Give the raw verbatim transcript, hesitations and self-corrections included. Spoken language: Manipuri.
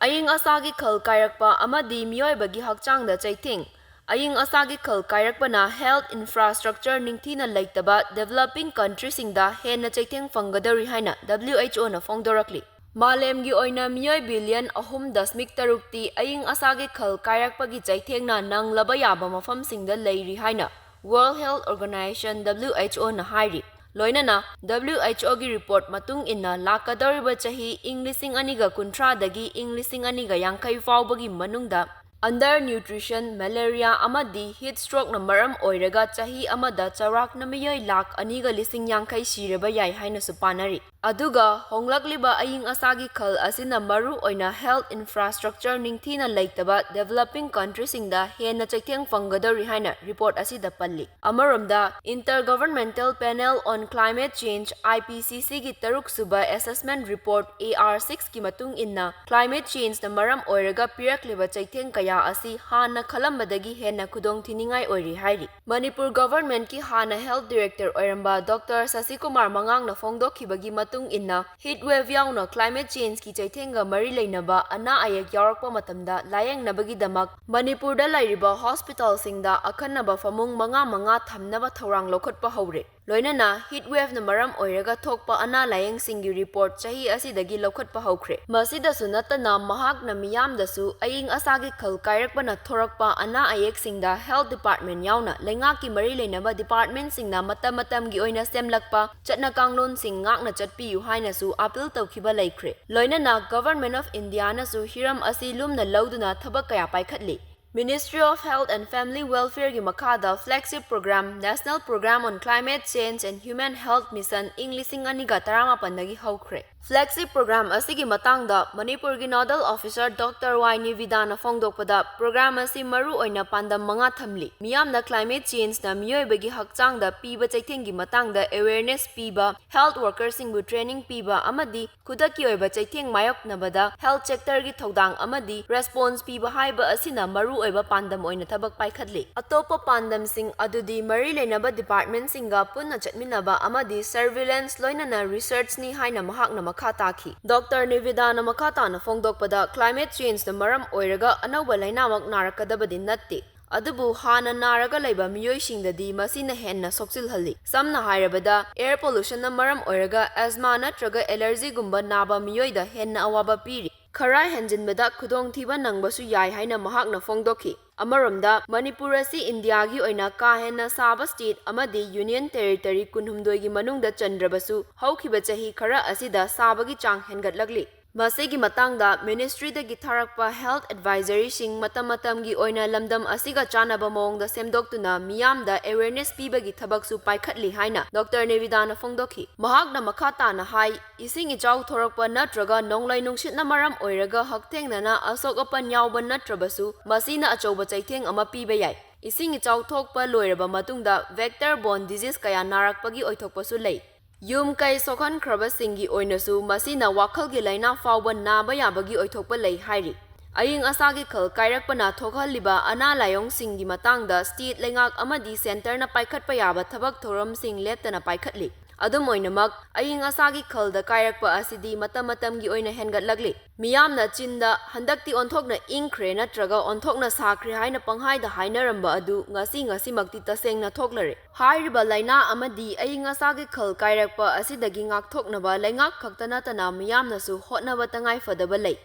ꯑꯏꯪ ꯑꯁꯥꯒꯤ ꯈꯜ ꯀꯥꯏꯔꯛꯄ ꯑꯃꯗꯤ ꯃꯤꯑꯣꯏꯕꯒꯤ ꯍꯛꯆꯥꯡꯗ ꯆꯩꯊꯦꯡ꯫ ꯑꯏꯪ ꯑꯁꯥꯒꯤ ꯈꯜ ꯀꯥꯏꯔꯛꯄꯅ health infrastructure ꯅꯤꯡꯊꯤꯅ ꯂꯩꯇꯕ developing countryꯁꯤꯡꯗ ꯍꯦꯟꯅ ꯆꯩꯊꯦꯡ ꯐꯪꯒꯗꯧꯔꯤ ꯍꯥꯏꯅ W H O ꯅ ꯐꯣꯡꯗꯣꯔꯛꯂꯤ꯫ ꯃꯥꯂꯦꯝꯒꯤ ꯑꯣꯏꯅ ꯃꯤꯑꯣꯏ ꯕꯤꯂꯤꯌꯟ ꯑꯍꯨꯝ ꯗꯁꯃꯤꯛ ꯇꯔꯨꯛꯇꯤ ꯑꯏꯪ ꯑꯁꯥꯒꯤ ꯈꯜ ꯀꯥꯏꯔꯛꯄꯒꯤ ꯆꯩꯊꯦꯡꯅ ꯅꯪꯂꯕ ꯌꯥꯕ ꯃꯐꯝꯁꯤꯡꯗ ꯂꯩꯔꯤ ꯍꯥꯏꯅ World Health Organization, W H O ꯅ ꯍꯥꯏꯔꯤ꯫ ꯂꯣꯏꯅꯅ W H O ꯒꯤ report ꯃꯇꯨꯡ ꯏꯟꯅ, ꯂꯥꯛꯀꯗꯧꯔꯤꯕ ꯆꯍꯤ ꯏꯪ ꯂꯤꯁꯤꯡ ꯑꯅꯤꯒ ꯀꯨꯟꯊ꯭ꯔꯥꯗꯒꯤ ꯏꯪ ꯂꯤꯁꯤꯡ ꯑꯅꯤꯒ ꯌꯥꯡꯈꯩ ꯐꯥꯎꯕꯒꯤ ꯃꯅꯨꯡꯗ undernutrition, malaria ꯑꯃꯗꯤ heat strokeꯅ ꯃꯔꯝ ꯑꯣꯏꯔꯒ ꯆꯍꯤ ꯑꯃꯗ ꯆꯥꯎꯔꯥꯛꯅ ꯃꯤꯑꯣꯏ ꯂꯥꯈ ꯑꯅꯤꯒ ꯂꯤꯁꯤꯡ ꯌꯥꯡꯈꯩ ꯁꯤꯔꯕ ꯌꯥꯏ ꯍꯥꯏꯅꯁꯨ ꯄꯥꯅꯔꯤ꯫ ꯑꯗꯨꯒ ꯍꯣꯡꯂꯛꯂꯤꯕ ꯑꯏꯪ ꯑꯁꯥꯒꯤ ꯈꯜ ꯑꯁꯤꯅ ꯃꯔꯨ ꯑꯣꯏꯅ health infrastructure ꯅꯤꯡꯊꯤꯅ ꯂꯩꯇꯕ developing countryꯁꯤꯡꯗ ꯍꯦꯟꯅ ꯆꯩꯊꯦꯡ ꯐꯪꯒꯗꯧꯔꯤ ꯍꯥꯏꯅ report ꯑꯁꯤꯗ ꯄꯜꯂꯤ꯫ ꯑꯃꯔꯣꯝꯗ, Intergovernmental Panel on Climate Change, I P C C ꯒꯤ ꯇꯔꯨꯛꯁꯨꯕ assessment report, A R six ꯀꯤ ꯃꯇꯨꯡ ꯏꯟꯅ, climate changeꯅ ꯃꯔꯝ ꯑꯣꯏꯔꯒ ꯄꯤꯔꯛꯂꯤꯕ ꯆꯩꯊꯦꯡ ꯀꯌꯥ ꯑꯁꯤ ꯍꯥꯟꯅ ꯈꯜꯂꯝꯕꯗꯒꯤ ꯍꯦꯟꯅ ꯈꯨꯗꯣꯡꯊꯤꯅꯤꯡꯉꯥꯏ ꯑꯣꯏꯔꯤ ꯍꯥꯏꯔꯤ꯫ ꯃꯅꯤꯄꯨꯔ governmentꯀꯤ ꯍꯥꯟꯅ health director ꯑꯣꯏꯔꯝꯕ Doctor ꯁꯁꯤꯀꯨꯃꯥꯔ ꯃꯉꯥꯡꯅ ꯐꯣꯡꯗꯣꯛꯈꯤꯕꯒꯤ ꯃꯇꯨꯡ ꯏꯟꯅ, heat wave ꯌꯥꯎꯅ climate changeꯀꯤ ꯆꯩꯊꯦꯡꯒ ꯃꯔꯤ ꯂꯩꯅꯕ ꯑꯅꯥ ꯑꯌꯦꯛ ꯌꯥꯎꯔꯛꯄ ꯃꯇꯝꯗ ꯂꯥꯌꯦꯡꯅꯕꯒꯤꯗꯃꯛ ꯃꯅꯤꯄꯨꯔꯗ ꯂꯩꯔꯤꯕ hospitalꯁꯤꯡꯗ ꯑꯈꯟꯅꯕ ꯐꯃꯨꯡ ꯃꯉꯥ ꯃꯉꯥ ꯊꯝꯅꯕ ꯊꯧꯔꯥꯡ ꯂꯧꯈꯠꯄ ꯍꯧꯔꯦ꯫ ꯂꯣꯏꯅꯅ heat waveꯅ ꯃꯔꯝ ꯑꯣꯏꯔꯒ ꯊꯣꯛꯄ ꯑꯅꯥ ꯂꯥꯌꯦꯡꯁꯤꯡꯒꯤ report ꯆꯍꯤ ꯑꯁꯤꯗꯒꯤ ꯂꯧꯈꯠꯄ ꯍꯧꯈ꯭ꯔꯦ꯫ ꯃꯁꯤꯗꯁꯨ ꯅꯠꯇꯅ, ꯃꯍꯥꯛꯅ ꯃꯤꯌꯥꯝꯗꯁꯨ ꯑꯏꯪ ꯑꯁꯥꯒꯤ ꯈꯜ ꯀꯥꯏꯔꯛꯄꯅ ꯊꯣꯔꯛꯄ ꯑꯅꯥ ꯑꯌꯦꯛꯁꯤꯡꯗ health department ꯌꯥꯎꯅ ꯂꯩꯉꯥꯛꯀꯤ ꯃꯔꯤ ꯂꯩꯅꯕ departmentꯁꯤꯡꯅ ꯃꯇꯝ ꯃꯇꯝꯒꯤ ꯑꯣꯏꯅ ꯁꯦꯝꯂꯛꯄ ꯆꯠꯅ ꯀꯥꯡꯂꯣꯟꯁꯤꯡ ꯉꯥꯛꯅ ꯆꯠꯄꯤꯌꯨ ꯍꯥꯏꯅꯁꯨ appeal ꯇꯧꯈꯤꯕ ꯂꯩꯈ꯭ꯔꯦ꯫ ꯂꯣꯏꯅꯅ Government of Indiaꯅꯁꯨ ꯍꯤꯔꯝ ꯑꯁꯤ ꯂꯨꯝꯅ ꯂꯧꯗꯨꯅ ꯊꯕꯛ ꯀꯌꯥ ꯄꯥꯏꯈꯠꯂꯤ꯫ Ministry of Health and Family Welfareꯒꯤ ꯃꯈꯥꯗ flagship program National Program on Climate Change and Human Health Mission ꯏꯪ ꯂꯤꯁꯤꯡ ꯑꯅꯤꯒ ꯇꯔꯥꯃꯥꯄꯟꯗꯒꯤ ꯍꯧꯈ꯭ꯔꯦ꯫ Flagship program ꯑꯁꯤꯒꯤ ꯃꯇꯥꯡꯗ ꯃꯅꯤꯄꯨꯔꯒꯤ nodal officer Doctor ꯋꯥꯏ ꯅꯤꯕꯤꯗꯥꯅ ꯐꯣꯡꯗꯣꯛꯄꯗ, program ꯑꯁꯤ ꯃꯔꯨ ꯑꯣꯏꯅ ꯄꯥꯟꯗꯝ ꯃꯉꯥ ꯊꯝꯂꯤ꯫ ꯃꯤꯌꯥꯝꯅ climate changeꯅ ꯃꯤꯑꯣꯏꯕꯒꯤ ꯍꯛꯆꯥꯡꯗ ꯄꯤꯕ ꯆꯩꯊꯦꯡꯒꯤ ꯃꯇꯥꯡꯗ awareness ꯄꯤꯕ, health workerꯁꯤꯡꯕꯨ training ꯄꯤꯕ ꯑꯃꯗꯤ ꯈꯨꯗꯛꯀꯤ ꯑꯣꯏꯕ ꯆꯩꯊꯦꯡ ꯃꯥꯌꯣꯛꯅꯕꯗ health sectorꯒꯤ ꯊꯧꯗꯥꯡ ꯑꯃꯗꯤ response ꯄꯤꯕ ꯍꯥꯏꯕ ꯑꯁꯤꯅ ꯃꯔꯨꯑꯣꯏꯕ ꯄꯥꯟꯗꯝ ꯑꯣꯏꯅ ꯊꯕꯛ ꯄꯥꯏꯈꯠꯂꯤ꯫ ꯑꯇꯣꯞꯄ ꯄꯥꯟꯗꯝꯁꯤꯡ ꯑꯗꯨꯗꯤ ꯃꯔꯤ ꯂꯩꯅꯕ departmentꯁꯤꯡꯒ ꯄꯨꯟꯅ ꯆꯠꯃꯤꯟꯅꯕ ꯑꯃꯗꯤ surveillance ꯂꯣꯏꯅꯅ researchꯅꯤ ꯍꯥꯏꯅ ꯃꯍꯥꯛꯅ ꯃꯈꯥ ꯇꯥꯈꯤ꯫ ꯗꯣꯛꯇꯔ ꯅꯤꯕꯤꯗꯥꯅ ꯃꯈꯥ ꯇꯥꯅ ꯐꯣꯡꯗꯣꯛꯄꯗ, climate changeꯅ ꯃꯔꯝ ꯑꯣꯏꯔꯒ ꯑꯅꯧꯕ ꯂꯥꯏꯅꯥꯃꯛ ꯅꯥꯔꯛꯀꯗꯕꯗꯤ ꯅꯠꯇꯦ, ꯑꯗꯨꯕꯨ ꯍꯥꯟꯅ ꯅꯥꯔꯒ ꯂꯩꯕ ꯃꯤꯑꯣꯏꯁꯤꯡꯗꯗꯤ ꯃꯁꯤꯅ ꯍꯦꯟꯅ ꯁꯣꯛꯆꯤꯜꯍꯜꯂꯤ꯫ ꯁꯝꯅ ꯍꯥꯏꯔꯕꯗ, air pollutionꯅ ꯃꯔꯝ ꯑꯣꯏꯔꯒ asthma ꯅꯠꯇ꯭ꯔꯒ allergyꯒꯨꯝꯕ ꯅꯥꯕ ꯃꯤꯑꯣꯏꯗ ꯍꯦꯟꯅ ꯑꯋꯥꯕ ꯄꯤꯔꯤ꯫ ꯈꯔ ꯍꯦꯟꯖꯤꯟꯕꯗ ꯈꯨꯗꯣꯡꯊꯤꯕ ꯅꯪꯕꯁꯨ ꯌꯥꯏ ꯍꯥꯏꯅ ꯃꯍꯥꯛꯅ ꯐꯣꯡꯗꯣꯛꯈꯤ꯫ ꯑꯃꯔꯣꯝꯗ, ꯃꯅꯤꯄꯨꯔ ꯑꯁꯤ ꯏꯟꯗꯤꯌꯥꯒꯤ ꯑꯣꯏꯅ ꯀꯥ ꯍꯦꯟꯅ ꯁꯥꯕ state ꯑꯃꯗꯤ union territory ꯀꯨꯟꯍꯨꯝꯗꯣꯏꯒꯤ ꯃꯅꯨꯡꯗ ꯆꯟꯗ꯭ꯔꯕꯁꯨ, ꯍꯧꯈꯤꯕ ꯆꯍꯤ ꯈꯔ ꯑꯁꯤꯗ ꯁꯥꯕꯒꯤ ꯆꯥꯡ ꯍꯦꯟꯒꯠꯂꯛꯂꯤ꯫ ꯃꯁꯤꯒꯤ ꯃꯇꯥꯡꯗ ministryꯗꯒꯤ ꯊꯥꯔꯛꯄ health advisoryꯁꯤꯡ ꯃꯇꯝ ꯃꯇꯝꯒꯤ ꯑꯣꯏꯅ ꯂꯝꯗꯝ ꯑꯁꯤꯒ ꯆꯥꯟꯅꯕ ꯃꯑꯣꯡꯗ ꯁꯦꯝꯗꯣꯛꯇꯨꯅ ꯃꯤꯌꯥꯝꯗ awareness ꯄꯤꯕꯒꯤ ꯊꯕꯛꯁꯨ ꯄꯥꯏꯈꯠꯂꯤ ꯍꯥꯏꯅ ꯗꯣꯛꯇꯔ ꯅꯦꯕꯤꯗꯥꯅ ꯐꯣꯡꯗꯣꯛꯈꯤ꯫ ꯃꯍꯥꯛꯅ ꯃꯈꯥ ꯇꯥꯅ ꯍꯥꯏ, ꯏꯁꯤꯡ ꯏꯆꯥꯎ ꯊꯣꯔꯛꯄ ꯅꯠꯇ꯭ꯔꯒ ꯅꯣꯡꯂꯩ ꯅꯨꯡꯁꯤꯠꯅ ꯃꯔꯝ ꯑꯣꯏꯔꯒ ꯍꯛꯊꯦꯡꯅꯅ ꯑꯁꯣꯛ ꯑꯄꯟ ꯌꯥꯎꯕ ꯅꯠꯇ꯭ꯔꯕꯁꯨ, ꯃꯁꯤꯅ ꯑꯆꯧꯕ ꯆꯩꯊꯦꯡ ꯑꯃ ꯄꯤꯕ ꯌꯥꯏ꯫ ꯏꯁꯤꯡ ꯏꯆꯥꯎ ꯊꯣꯛꯄ ꯂꯣꯏꯔꯕ ꯃꯇꯨꯡꯗ vector borne disease ꯀꯌꯥ ꯅꯥꯔꯛꯄꯒꯤ ꯑꯣꯏꯊꯣꯛꯄꯁꯨ ꯂꯩ꯫ ꯌꯨꯝ ꯀꯩ ꯁꯣꯛꯍꯟꯈ꯭ꯔꯕꯁꯤꯡꯒꯤ ꯑꯣꯏꯅꯁꯨ ꯃꯁꯤꯅ ꯋꯥꯈꯜꯒꯤ ꯂꯥꯏꯅꯥ ꯐꯥꯎꯕ ꯅꯥꯕ ꯌꯥꯕꯒꯤ ꯑꯣꯏꯊꯣꯛꯄ ꯂꯩ ꯍꯥꯏꯔꯤ꯫ ꯑꯏꯪ ꯑꯁꯥꯒꯤ ꯈꯜ ꯀꯥꯏꯔꯛꯄꯅ ꯊꯣꯛꯍꯜꯂꯤꯕ ꯑꯅꯥ ꯂꯥꯏꯑꯣꯡꯁꯤꯡꯒꯤ ꯃꯇꯥꯡꯗ state ꯂꯩꯉꯥꯛ ꯑꯃꯗꯤ centreꯅ ꯄꯥꯏꯈꯠꯄ ꯌꯥꯕ ꯊꯕꯛ ꯊꯧꯔꯝꯁꯤꯡ ꯂꯦꯞꯇꯅ ꯄꯥꯏꯈꯠꯂꯤ꯫ ꯑꯗꯨꯝ ꯑꯣꯏꯅꯃꯛ, ꯑꯏꯪ ꯑꯁꯥꯒꯤ ꯈꯜꯗ ꯀꯥꯏꯔꯛꯄ ꯑꯁꯤꯗꯤ ꯃꯇꯝ ꯃꯇꯝꯒꯤ ꯑꯣꯏꯅ ꯍꯦꯟꯒꯠꯂꯛꯂꯤ꯫ ꯃꯤꯌꯥꯝꯅ ꯆꯤꯟꯗ "ꯍꯟꯗꯛꯇꯤ ꯑꯣꯟꯊꯣꯛꯅ ꯏꯪꯈ꯭ꯔꯦ" ꯅꯠꯇ꯭ꯔꯒ "ꯑꯣꯟꯊꯣꯛꯅ ꯁꯥꯈ꯭ꯔꯦ" ꯍꯥꯏꯅ ꯄꯪꯍꯥꯏꯗ ꯍꯥꯏꯅꯔꯝꯕ ꯑꯗꯨ ꯉꯁꯤ ꯉꯁꯤꯃꯛꯇꯤ ꯇꯁꯦꯡꯅ ꯊꯣꯛꯂꯔꯦ꯫ ꯍꯥꯏꯔꯤꯕ ꯂꯥꯏꯅꯥ ꯑꯃꯗꯤ ꯑꯏꯪ ꯑꯁꯥꯒꯤ ꯈꯜ ꯀꯥꯏꯔꯛꯄ ꯑꯁꯤꯗꯒꯤ ꯉꯥꯛꯊꯣꯛꯅꯕ ꯂꯩꯉꯥꯛ ꯈꯛꯇ ꯅꯠꯇꯅ ꯃꯤꯌꯥꯝꯅꯁꯨ ꯍꯣꯠꯅꯕ ꯇꯉꯥꯏꯐꯗꯕ ꯂꯩ꯫